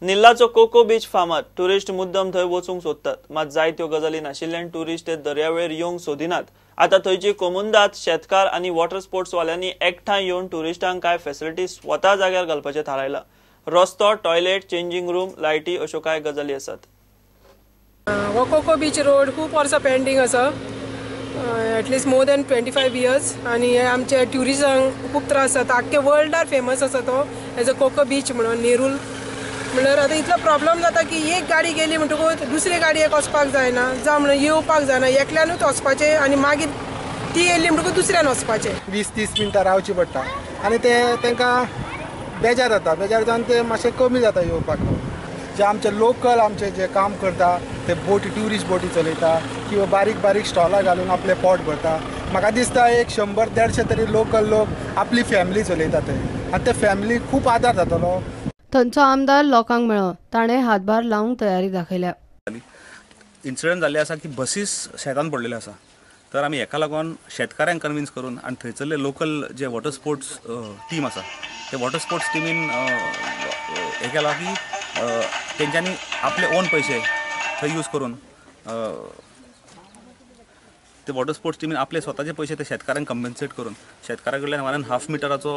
निल्लाचो cocoa beach फामाद. Tourist मुद्दम थंय वचूंक सोदतात, मात जायत्यो गजाली नाशिल्ल्यान टुरिस्ट ते दर्यावेळेर येवंक सोदिनात. आतां थंयची कोमुंदाद, शेतकार आनी वॉटर स्पोर्ट्स वाल्यांनी एकठांय येवन टुरिस्टांक कांय फॅसिलिटी स्वता जाग्यार घालपाचें थारायलां. रस्तो, टॉयलेट, चेंजींग रूम, लायटी अश्यो कांय गजाली आसात. हो कोको बीच रोड खूब वर्सां पेंडींग आसा, एटलिस्ट मोर दॅन 25 इयर्स. आनी हे आमचे ट्युरिस्टांक खूब त्रास जाता. आख्खे वर्ल्डार फेमस आसा तो एज अ कोको बीच म्हणून नेरूल. म्हणल्यार आतां इतलो प्रॉब्लम जाता की एक गाडी गेली म्हणटकूच दुसरे गाडयेक वचपाक जायना, जावं म्हणून येवपाक जायना, एकल्यानूच वचपाचें आनी मागीर ती येयली म्हणटकूच दुसऱ्यान वचपाचें. 20-30 मिनटां रावची पडटा आनी ते तांकां बेजार जाता, बेजार जावन ते मातशें कमी जाता येवपाक. जे आमचे लोकल आमचे जे काम करता ते बोटी, ट्युरिस्ट बोटी चलयता किंवा बारीक बारीक स्टॉलां घालून आपलें पोट भरता. म्हाका दिसता एक 100-150 तरी लोकल लोक आपली फॅमिली चलयता ते, आनी ते फॅमिली खूब आदार जातलो. थंयचो आमदार लोकांक मेळ्ळो, ताणें हातभार लावंक तयारी दाखयल्या. इन्सिडंट जाल्ले आसा की बसीस शेतान पडलेले आसा, तर आमी हेका लागून शेतकाऱ्यांक कन्विन्स करून आनी थंयसरले लोकल जे वॉटर स्पोर्ट्स टीम आसा ते वॉटर स्पोर्ट्स टिमीन हें केलां की तेंच्यांनी आपले ओन पयशे थंय यूज करून ते वॉटर स्पोर्ट्स टिमीन आपले स्वताचे पयशे ते शेतकाऱ्यांक कंपेन्सेट करून शेतकारा कडल्यान 1.5 मिटराचो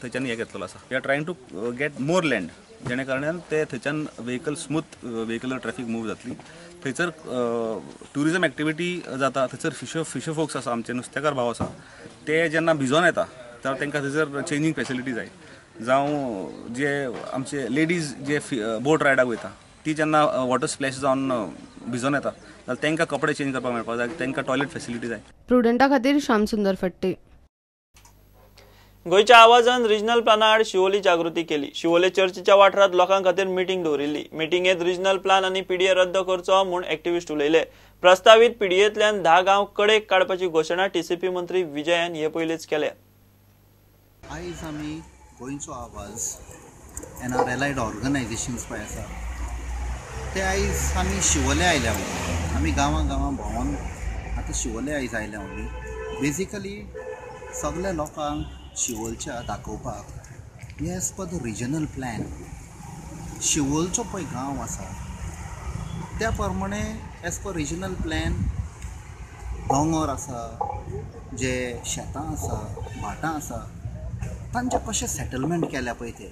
थंयच्यान हें घेतलेलो आसा. We are trying to get more land, जेणे कारणान ते थंयच्यान vehicle smooth vehicular traffic move जातली. थंयसर ट्युरिजम एक्टिविटी जाता, थंयसर फिशर फोक्स आसा, आमचे नुस्तेकार भाव आसा, ते जेन्ना भिजोन येता तर तांकां थंयसर चेंजींग फेसिलिटी जाय. जावं जे आमचे लेडीज जे बोट रायडाक वयता ती जेन्ना वॉटर स्प्लॅश जावन भिजोन येता जाल्यार तांकां कपडे चेंज करपाक मेळपाक जाय, तांकां टॉयलेट फेसिलिटी जाय. प्रुडंटा खातीर श्यामसुंदर फट्टे. गोंयच्या आवाजान रिजनल प्लाना आड शिवोली जागृती केली. शिवोले चर्चीच्या वाठारांत लोकां खातीर मिटींग दवरिल्ली. मिटिंगेत रिजनल प्लान आनी पीडीए रद्द करचो म्हूण एक्टिविस्ट उलयले. प्रस्तावीत पीडीएंतल्यान 10 गांव कडेक काडपाची घोशणा टीसीपी मंत्री विजयान हे पयलींच केल्या. आयज आमी गोंयचो आवाज एन आर एलायड ऑर्गनायझेशन्स पळय आसा ते आयज आमी शिवोले आयल्या. आमी गांवां गांवां भोंवन आतां शिवोले आयज आयल्या. आमी बेजिकली सगल्या लोकांक शिवोलच्या दाखोवपाक as per the regional plan शिवोलचो पळय गांव आसा त्या प्रमाणे एज पर रिजनल प्लॅन दोंगर आसा, जे शेतां आसा, भाटां आसा, तांचें कशें सेटलमेंट केल्या पळय ते.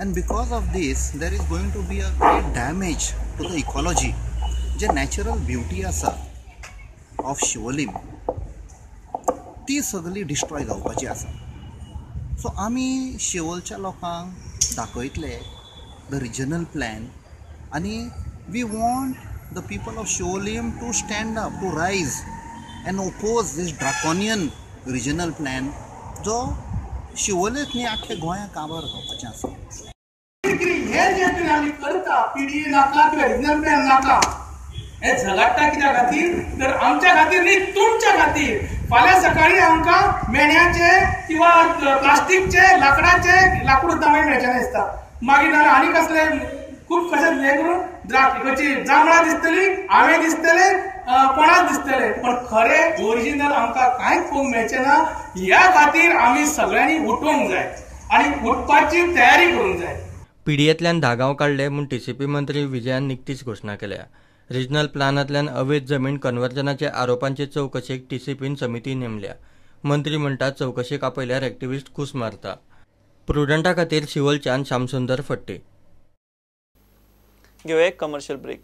And because of this there is going to be a great damage to the ecology. J natural beauty आसा ऑफ शिवोलीम ती सगळी डिस्ट्रॉय जावपाची आसा. सो आमी शिवोलच्या लोकांक दाखयतले the regional plan आनी we want the people of Siolim to stand up, to rise and oppose this draconian regional plan जो शिवोलेच न्ही आख्ख्या गोंया काबार जावपाचें आसा. हे जे तुमी आमी करता पीडीए नाका किंवा रिजनल प्लॅन नाका, हे झगडटा कित्या खातीर तर आमच्या खातीर न्ही तुमच्या खातीर. फाल्यां सकाळी आमकां मेण्याचे किंवा प्लास्टीकचे लाकडाचे लाकूड सुद्दां मागीर मेळचें दिसता. मागीर नाल्यार आनी कसले खूब कशें हें करून खंयची जांबळां दिसतली, आंबे दिसतले, कोणाक दिसतले, पण खरें ओरिजिनल आमकां कांयच पळोवंक मेळचें ना. ह्या खातीर आमी सगळ्यांनी उठोवंक जाय आनी उठपाची तयारी करूंक जाय. पीडीएंतल्यान 10 गांव काडले म्हूण टीसीपी मंत्री विजयान निकतीच घोशणा केल्या. रिजनल प्लानांतल्यान अवैध जमीन कन्वर्जनाच्या आरोपांचे चवकशेक टीसीपीन समिती नेमल्या. मंत्री म्हणटा चवकशेक आपयल्यार एक्टिविस्ट कूस मारता. प्रुडंटा खातीर शिवोलच्यान श्यामसुंदर फट्टे. घेवया एक कमर्शियल ब्रेक.